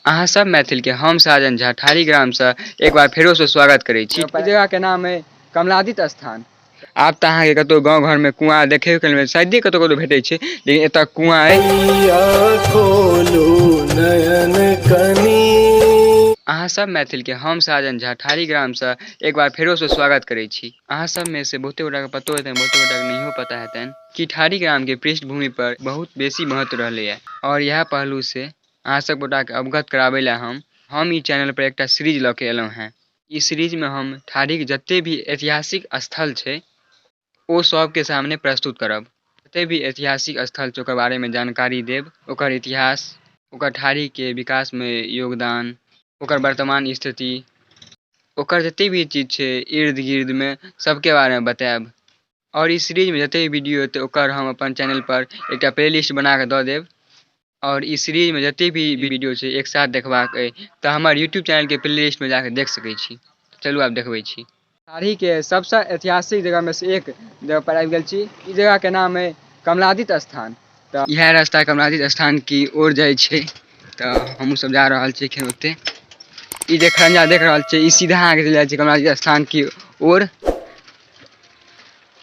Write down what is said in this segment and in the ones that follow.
अहाँ सब मैथिल के हम साजन झा ठारी ग्राम से एक बार फेरो से स्वागत करै छी। ई जगह के नाम है कमलादित स्थान। आब तऽ अहाँके कतौ गाँव घर में कुआँ देखे के लेल शायदे कतौ कतौ भेटै छै, लेकिन एतऽ कुआँ अइ। मैया खोलू नयन कनी। अहाँ सब मैथिल के हम साजन झा ठारी ग्राम से एक बार फेरो से स्वागत करै छी। अहाँ सब में से बहुते गोटा के पतो हेतनि, बहुते गोटा के नहियो पता हेतनि कि ठारी ग्राम के पृष्ठभूमि पर बहुत बेसी महत्व रहलैया और इएह पहलू से अहाँ सब गोटा के अवगत कराबै लए हम ई चैनल पर एकटा सीरीज लऽ के एलहुँ हेँ। ई सीरीज में हम ठारीक जते भी ऐतिहासिक स्थल छै ओ सब के सामने प्रस्तुत करब। जते भी ऐतिहासिक स्थल छै ओकर बारे में जानकारी देब, ओकर इतिहास, ओकर ठारी के विकास में योगदान, ओकर वर्तमान स्थिति, ओकर जते भी चीज छै इर्द गिर्द में सबके बारे में बतायब। और ई सीरीज में जते भी वीडियो एतै ओकर हम अपन चैनल पर एकटा प्लेलिस्ट बना के दऽ देब। और ई सीरीज में जते भी वीडियो छै एक साथ देखबाक अइ तऽ हमर यूट्यूब चैनल के प्लेलिस्ट में जाके देख सकै छी। चलू आब देखबै छी। ठारी के सबसँ ऐतिहासिक जगह में से एक जगह पर आबि गेल छी। ई जगह के नाम है कमलादित स्थान। तऽ इएह रास्ता कमलादित स्थान की ओर जाइ छै, तऽ हमहूँ सब जा रहल छी एखन ओते। ई जे खरंजा देख रहल छियै ई सीधा अहाँके चलि जाइ छै कमलादित स्थान की ओर।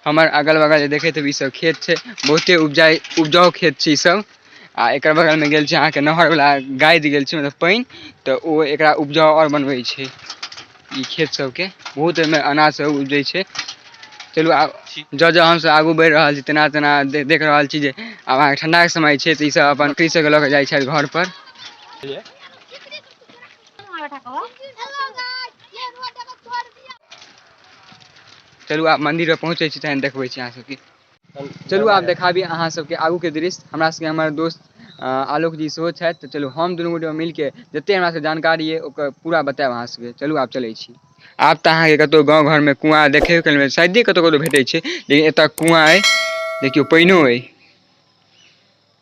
हमर अगल बगल जे देखैत हेबै ई सब खेत छै, बहुते उपजाउ खेत छै ई सब। आ एकर बगल में गेल छै अहाँके नहर वाला गादि गेल छै, मतलब पानि, तऽ ओ एकरा उपजाउ आओर बनबै छै ई खेत सबके। बहुत एहिमे अनाज सब उपजै छै। चलू आब जँ जँ हमसब आगू बढ़ि रहल छी तेना तेना देख रहल छी जे आब अहाँके ठण्डाके समय छै तऽ ई सब अपन बकरी सबके लऽ कऽ जाइ छथि घर पर। चलू आब मंदिर पर पहुँचै छी तहन देखबै छी अहाँ सबके। चलू आब देखाबी अहाँ सबके आगू के दृश्य। हमरा सबके हमर दोस्त आलोक जी सेहो छथि, तऽ चलू हम दुनू गोटे मिलके जते हमरा सबके जानकारी अइ ओकर पूरा बतायब अहाँ सबके। चलू आब चलै छी। आब तऽ अहाँके कतौ गाँव घरमे कुआँ देखे के लेल शायदे कतौ कतौ भेटै छै, लेकिन एतऽ कुआँ अइ, देखियौ पानिओ अइ,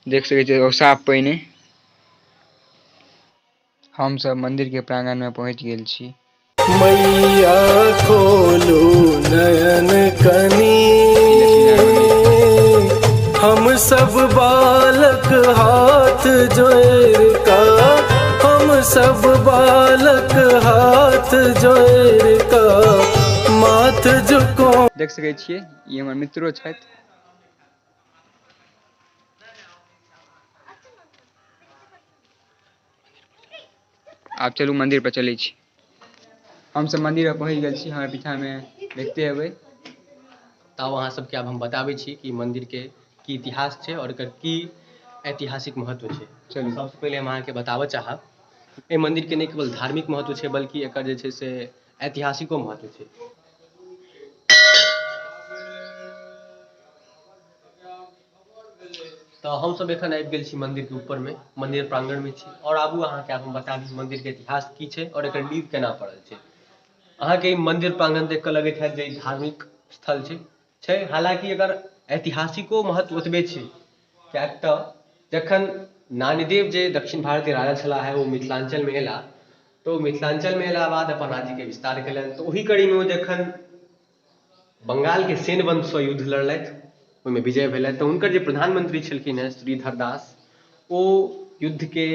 देख सकै छियै साफ पानि अइ। हम सब मंदिर के प्रांगण में पहुंच गेल छी। मैया खोलू नयन कनी, हम सब बालक हाथ जोड़ का, हम सब बालक हाथ जोड़ का माथ झुको। देख सकै छियै ई हमर मित्रो छथि। आब चलू मंदिर पर चलै छी। हम सब मंदिर पर पहुँच गेल छी, हमरा पीछा में देखते हेबै। तब अहाँ सबके आब हम बताबै छी कि मंदिर के की इतिहास छै और एकर की ऐतिहासिक महत्व छै। चलू। सबसँ पहिले हम अहाँके बताबऽ चाहब, एहि मंदिर के नहि केवल धार्मिक महत्व छै बल्कि एकर जे छै से ऐतिहासिको महत्व छै। तऽ हमसब एखन आबि गेल छी मन्दिरके ऊपरमे, मन्दिर प्राङ्गणमे छी आओर आबू अहाँके आब हम बता दी मन्दिरके इतिहास की छै आओर एकर नींव केना पड़ल छै। अहाँके ई मन्दिर प्राङ्गण देखि कऽ लगैत हैत जे ई धार्मिक स्थल छै, छै हालाँकि एकर ऐतिहासिको महत्व ओतबे छै, किएक तऽ जखन नान्यदेव जे दक्षिण भारतके राजा छलाह हे ओ मिथिलाञ्चलमे अयलाह तऽ ओ मिथिलाञ्चलमे अयला बाद अपन राज्यके विस्तार केलनि। तऽ ओहि कड़ीमे ओ जखन बंगालके सेन वंशसँ युद्ध लड़लथि, ओहिमे विजय भेलथि, तऽ हुनकर जे प्रधानमंत्री छलखिन हेँ श्रीधर दास, ओ युद्धके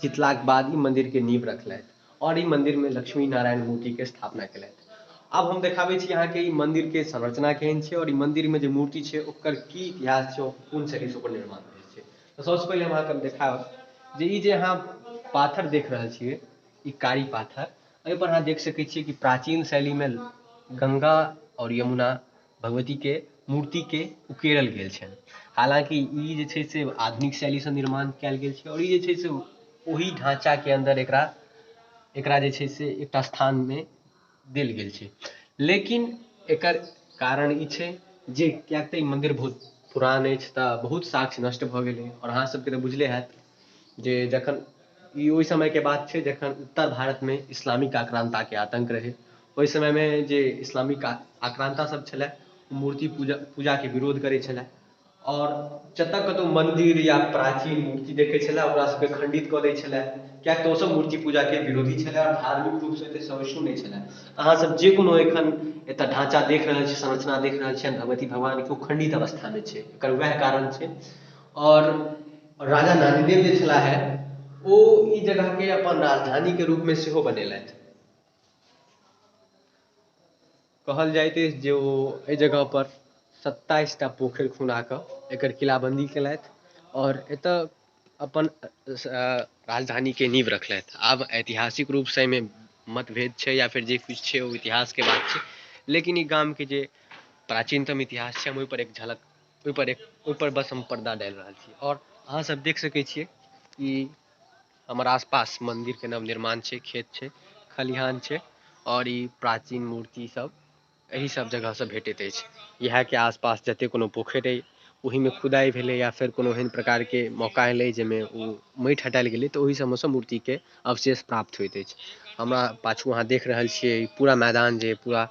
जितलाके बाद ई मन्दिरके नींव रखलथि आओर ई मन्दिरमे लक्ष्मी नारायण मूर्तिके स्थापना केलथि। आब हम देखाबै छी अहाँके ई मन्दिरके संरचना केहन छै आओर ई मन्दिरमे जे मूर्ति छै ओकर की इतिहास छै, कोन शैलीसँ ओकर निर्माण भेल छै। तऽ सबसँ पहिले हम अहाँके देखायब जे ई जे अहाँ पाथर देख रहल छियै, ई कारी पाथर, एहिपर अहाँ देख सकै छियै कि प्राचीन शैलीमे गङ्गा आओर यमुना भगवतीके मूर्तिके उकेरल गेल छनि। हालाँकि ई जे छै से आधुनिक शैलीसँ निर्माण कयल गेल छै आओर ई जे छै से ओहि ढाँचाके अन्दर एकरा एकरा जे छै से एकटा स्थानमे देल गेल छै। लेकिन एकर कारण ई छै जे किएक तऽ ई मन्दिर बहुत पुरान अछि तऽ बहुत साक्ष्य नष्ट भऽ गेलै आओर अहाँ सबके तऽ बुझले हैत जे जखन ई ओहि समयके बात छै जखन उत्तर भारतमे इस्लामिक आक्रान्ताके आतङ्क रहै, ओहि समयमे जे इस्लामिक आक्रान्ता सब छलै मूर्ति पूजाके विरोध करै छलै आओर जतऽ कतहु मन्दिर या प्राचीन मूर्ति देखै छलै ओकरा सबके खण्डित कऽ दै छलै, किएक तऽ ओसब मूर्ति पूजाके विरोधी छलै आओर धार्मिक रूपसँ एते सहिष्णु नहि छलै। अहाँ सब जे कोनो एखन एतऽ ढाँचा देख रहल छी, संरचना देख रहल छियनि भगवती भगवानके, ओ खण्डित अवस्थामे छै, एकर वएह कारण छै। आओर राजा नान्यदेव जे छलाह हे ओ ई जगहके अपन अपन राजधानीके रूपमे सेहो बनेलथि। कहल जाइत अछि जे ओ एहि जगहपर 27 टा पोखरि खुना कऽ एकर किलाबन्दी केलथि आओर एतय अपन राजधानीके नींव रखलथि। आब ऐतिहासिक रूपसँ एहिमे मतभेद छै या फेर जे किछु छै ओ इतिहासके बात छै, लेकिन ई गामके जे प्राचीनतम इतिहास छै हम ओहिपर एक झलक ओहिपर बस हम पर्दा डालि रहल छी। आओर अहाँसभ देख सकै छियै कि हमर आसपास मन्दिरके नवनिर्माण छै, खेत छै, खलिहान छै आओर ई प्राचीन मूर्ति सब एहि सब जगहसँ भेटैत अछि। इएहके आसपास जते कोनो पोखरि अइ ओहिमे खुदाइ भेलै या फेर कोनो एहन प्रकारके मौका एलै जाहिमे ओ माटि हटायल गेलै, तऽ ओहि सबमे सँ मूर्तिके अवशेष प्राप्त होइत अछि। हमरा पाछू अहाँ देख रहल छियै पूरा मैदान जे पूरा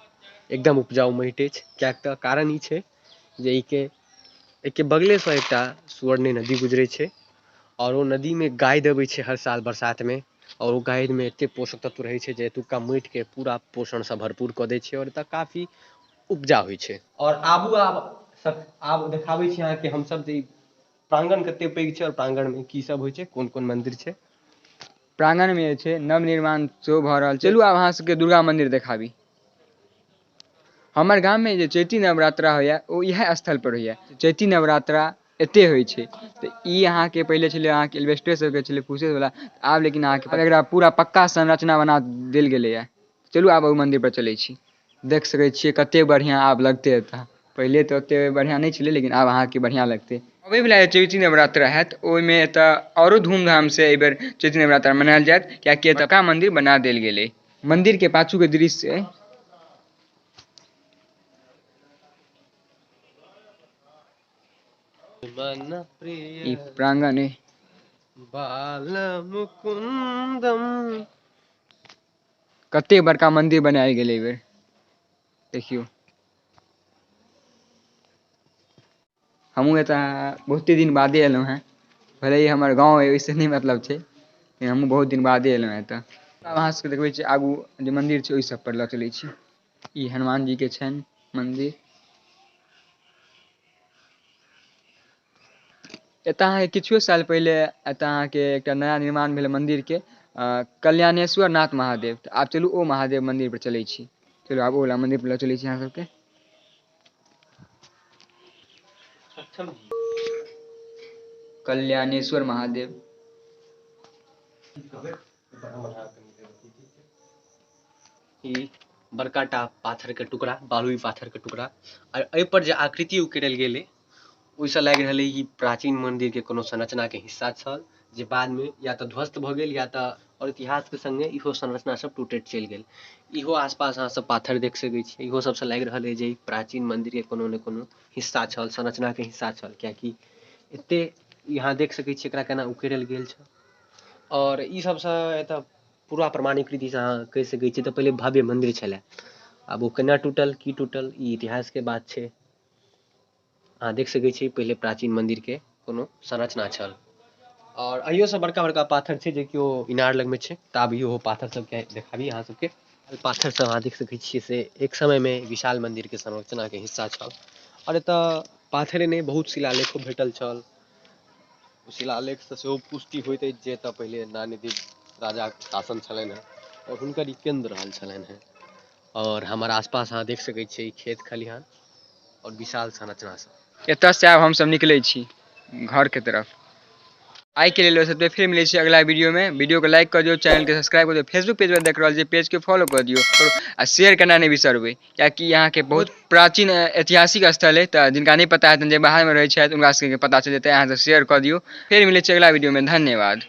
एकदम उपजाउ माटि अछि, किएक तऽ कारण ई छै जे एहिके बगलेसँ एकटा सुवर्णी नदी गुजरै छै आओर ओ नदीमे गादि अबै छै हर साल बरसातमे, आओर ओ गादिमे एतेक पोषक तत्व रहै छै जे एतुक्का माटिके पूरा पोषणसँ भरपूर कऽ दै छै आओर एतऽ काफी उपजा होइ छै। आओर आबू आब देखाबै छी अहाँके हमसब जे प्राङ्गण कते पैघ छै आओर प्राङ्गणमे की सब होइ छै, कोन कोन मन्दिर छै। प्राङ्गणमे जे छै नवनिर्माण सेहो भऽ रहल छै। चलू आब अहाँ सबके दुर्गा मन्दिर देखाबी। हमर गाममे जे चैती नवरात्रा होइए ओ इएह स्थलपर होइए। चैती नवरात्रा एते होइ छै। तऽ ई अहाँके पहिले छलै अहाँके एल्बेस्टर सबके छलै फूसेवला, आब लेकिन अहाँके एकरा पूरा पक्का संरचना बना देल गेलैए। चलू आब ओहि मन्दिरपर चलै छी। देख सकै छियै कते बढ़िआँ आब लगतै एतऽ। पहिले तऽ ओते बढ़िआँ नहि छलै, लेकिन आब अहाँके बढ़िआँ लगतै। अबैवला जे चैती नवरात्रा हैत ओहिमे एतऽ आओरो धूमधामसँ एहिबेर चैती नवरात्रा मनायल जायत, कियाकि एतऽ पक्का मन्दिर बना देल गेलै। मन्दिरके पाछूके दृश्य अइ। ई प्राङ्गण अइ। बाल मुकुन्दम। कते बड़का मन्दिर बनायल गेलै एहिबेर, देखियौ। हमहूँ एतऽ बहुते दिन बादे एलहुँ हेँ, भले ही हमर गाँव अइ ओहिसँ नहि मतलब छै, लेकिन हमहूँ बहुत दिन बादे एलहुँ हेँ एतऽ। आब अहाँ सबके देखबै छी आगू जे मन्दिर छै ओहि सबपर लऽ चलै छी। ई हनुमान जीके छनि मन्दिर। एतऽ अहाँके किछुए साल पहिले एतऽ अहाँके एकटा नया निर्माण भेल मन्दिरके, कल्याणेश्वर नाथ महादेव। तऽ आब चलू ओ महादेव मन्दिरपर चलै छी। चलू आब ओ वला मन्दिरपर लऽ चलै छी अहाँ सबके। कल्याणेश्वर महादेव। ई बड़का टा पाथरके टुकड़ा, बालुई पाथरके टुकड़ा, आओर एहिपर जे आकृति उकेरल गेलै ओहिसँ लागि रहल अइ कि प्राचीन मन्दिरके कोनो संरचनाके हिस्सा छल जे बादमे या तऽ ध्वस्त भऽ गेल या तऽ आओर इतिहासके सङ्गे इहो संरचना सब टूटैत चलि गेल। इहो आसपास अहाँ सब पाथर देख सकै छी। इहो सबसँ लागि रहल अइ जे ई प्राचीन मन्दिरके कोनो ने कोनो हिस्सा छल, संरचनाके हिस्सा छल, किएकि एते यहाँ देख सकै छी एकरा केना उकेरल गेल छै। आओर ई सबसँ एतऽ पूरा प्रमाणीकृतिसँ अहाँ कहि सकै छी तऽ पहिले भव्य मन्दिर छलै, आब ओ केना टूटल की टूटल ई इतिहासके बात छै। अहाँ देख सकै छी पहिले प्राचीन मन्दिरके कोनो संरचना छल। आओर अहियोसँ बड़का बड़का पाथर छै जेकि ओ इनार लगमे छै, तऽ आब इहो पाथर सबके देखाबी अहाँ सबके। पाथर सब अहाँ देख सकै छियै से एक समयमे विशाल मन्दिरके संरचनाके हिस्सा छल। आओर एतऽ पाथरे नहि बहुत शिलालेखो भेटल छल। ओ शिलालेखसँ सेहो पुष्टि होइत अछि जे एतऽ पहिले नान्यदेव राजाके शासन छलनि हेँ आओर हुनकर ई केन्द्र रहल छलनि हेँ। आओर हमर आसपास अहाँ देख सकै छियै खेत खलिहान आओर विशाल संरचना सब। एतऽसँ आब हमसब निकलै छी घरके तरफ। आइके लेल बस एतबे, फेर मिलै छी अगला वीडियोमे। वीडियोके लाइक कऽ दियौ, चैनलके सब्सक्राइब कऽ दियौ, फेसबुक पेज पर देख रहल छी पेजके फॉलो कऽ दियौ आ शेयर केना नहि बिसरबै, कियाकि अहाँके बहुत प्राचीन ऐतिहासिक स्थल अइ, तऽ जिनका नहि पता हेतनि जे बाहरमे रहै छथि हुनका सबके पता चलि जेतै। अहाँ सब शेयर कऽ दियौ। फेर मिलै छी अगला वीडियोमे। धन्यवाद।